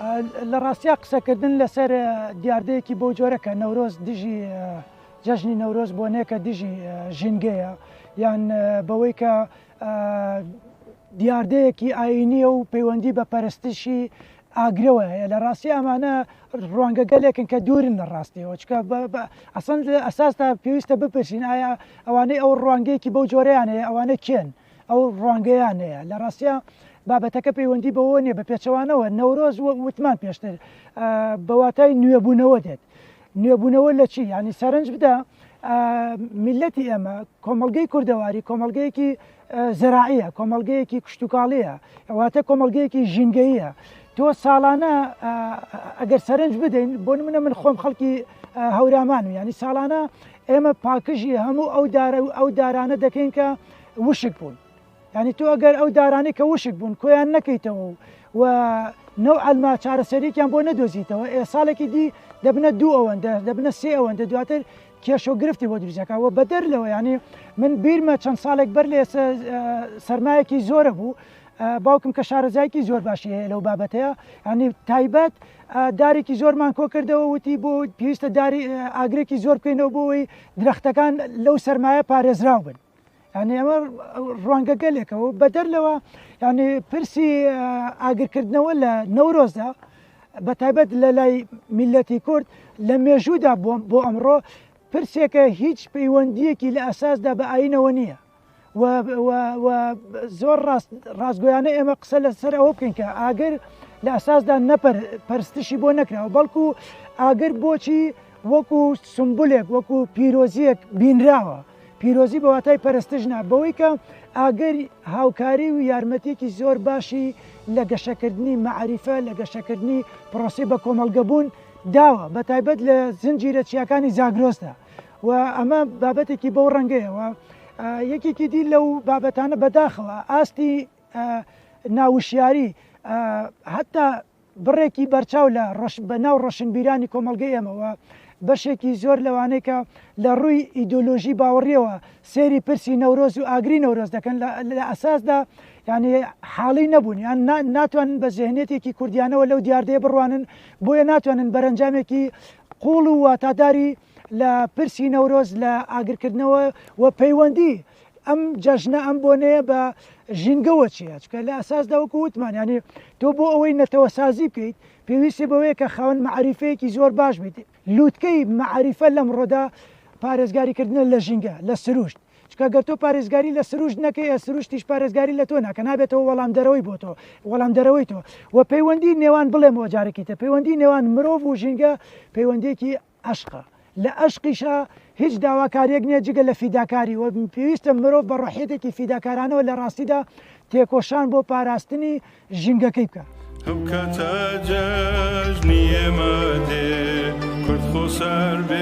لە ڕاستیا قسەکردن لەسەر دیاردەیەکی بەو جۆرە کە نەورۆز دژی جەژنی نەورۆز بۆنەیەکە دژی ژینگەیە یان بەوەی کە دیاردەیەکی ئاینیە و پەیوەندی بە پەرستشی ئاگرەوە هەیە لە ڕاستی ئەمانە ڕوانگەگەلێکن کە دوورن لە ڕاستیەوە چکە ئەسەن لە ئەساسدا پێویستە بپرسین ئایا ئەوانەی ئەو ڕوانگەیەکی بەو جۆرەیان هەیە ئەوانە کێن ئەو ڕوانگەیان هەیە لە ڕاستیا بابەتەکە پەیوەندی بەوە نیە بە پێچەوانەوە نەورۆز وتمان پێشتر بە واتای نوێبوونەوە دێت نوێبوونەوە لە چی یعنی سەرنج بدە میلەتی ئێمە کۆمەڵگەی کوردەواری کۆمەڵگەیەکی زراعیە کۆمەڵگەیەکی کشتتوکاڵیە واتە کۆمەڵگەیەکی ژینگەیە تۆ ساڵانە ئەگەر سەرنج بدەین بۆ منە من خۆم خەڵکی هەورامان و ینی ساڵانە ئێمە پاکژی هەموو ئەو دارە و ئەو دارانە دەکەین کە وشک بوون یانی تۆ ئەگەر ئەو دارانەی کە وشک بوون کۆیان نەکەیتەوە و و نەوعەن ما چارەسەریەکیان بۆ نەدۆزیتەوە ئێ ساڵێکی دی دەبنە دوو ئەوەندە دەبنە سێ ئەوەندە دواتر کێشە و گرفتی بۆ دروست دەکات و بەدەر لەوە یانی من بیرمە چەند ساڵێک بەر لە ئێستا سەرمایەکی زۆرە بوو باوکم کە شارەزایەکی زۆر باشی هەیە لەو بابەتەیە ینی تایبەت دارێکی زۆرمان کۆکردەوە وتی بۆ پێویستە داری ئاگرێکی زۆر بکەینەوە بۆ ئەوەی درەختەکان لەو سەرمایە پارێزراو بن یعنی ئەمە ڕوانگەگەلێکە و بەدەر لەوە یعنی پرسی ئاگرکردنەوە لە نەورۆزدا بە تایبەت لە لای میلەتی کورد لە مێژوودا بۆ ئەمڕۆ پرسێکە هیچ پەیوەندیەکی لە ئەساسدا بە ئاینەوە نییە و زۆر ڕاست ڕاستگۆیانە ئێمە قسە لەسەر ئەوە بکەین کە ئاگر لە ئەساسدا نەپەر پەرستشی بۆ نەکراوە بەڵکو ئاگر بۆچی وەکو سمبولێک وەکو پیرۆزیەک بینراوە پیرۆزی بە واتای پەرستش نا، بەوەی کە ئاگر هاوکاری و یارمەتییەکی زۆر باشی لە گەشەکردنی مەعریفە، لە گەشەکردنی پرۆسەی بەکۆمەڵگەبوون داوە، بە تایبەت لە زنجیرە چیاکانی زاگرۆسدا و ئەمە بابەتێکی بەو ڕەنگەیە و یەکێکی دی لەو بابەتانە بەداخەوە ئاستی ناوشیاری هەتا بڕێکی بەرچاو لە بە ناو ڕۆشنبیرانی کۆمەڵگەی ئێمەوە، بەشێکی زۆر لەوانەی کە لە ڕووی ئیدۆلۆژی باوەڕییەوە سەیری پرسی نەورۆز و ئاگری نەورۆز دەکەن لە ئەساسدا یانی حاڵی نەبوون یان ناتوانن بە زێهنیەتێکی کوردیانەوە لەو دیاردەیە بڕوانن بۆیە ناتوانن بەرەنجامێکی قووڵ و واتاداری لە پرسی نەورۆز لە ئاگرکردنەوە و پەیوەندی ئەم جەژنە ئەم بۆنەیە بە ژینگەوە چییە چکە لە ئەساسدا وەکو وتمان ینی تۆ بۆ ئەوەی نەتەوە سازی بکەیت پێویستی بەوەیە کە خاوەن مەعریفەیەکی زۆر باش بیت لوتکەی مەعریفە لەمڕۆدا پارێزگاریکردنە لە ژینگە لە سروشت چکە گەر تۆ پارێزگاری لە سروشت نەکەی ئە سروشتیش پارێزگاری لە تۆ ناکە نابێتەوە وەڵام دەرەوەی بۆ تۆ وەڵام دەرەوەی تۆ و پەیوەندی نێوان بڵێمەوە جارێکی تر پەیوەندی نێوان مرۆڤ و ژینگە پەیوەندیەکی ئەشقە. لە ئەشقیشا هیچ داواکارییەک نییە جگە لە فیداکاری و پێویستە مرۆڤ بە ڕۆحیەتێکی فیداکارانەوە لە ڕاستیدا تێکۆشان بۆ پاراستنی ژینگەکەی بکا. ئەو کاتە جەژنی ئێمە دێ کورد خۆسەر بێ.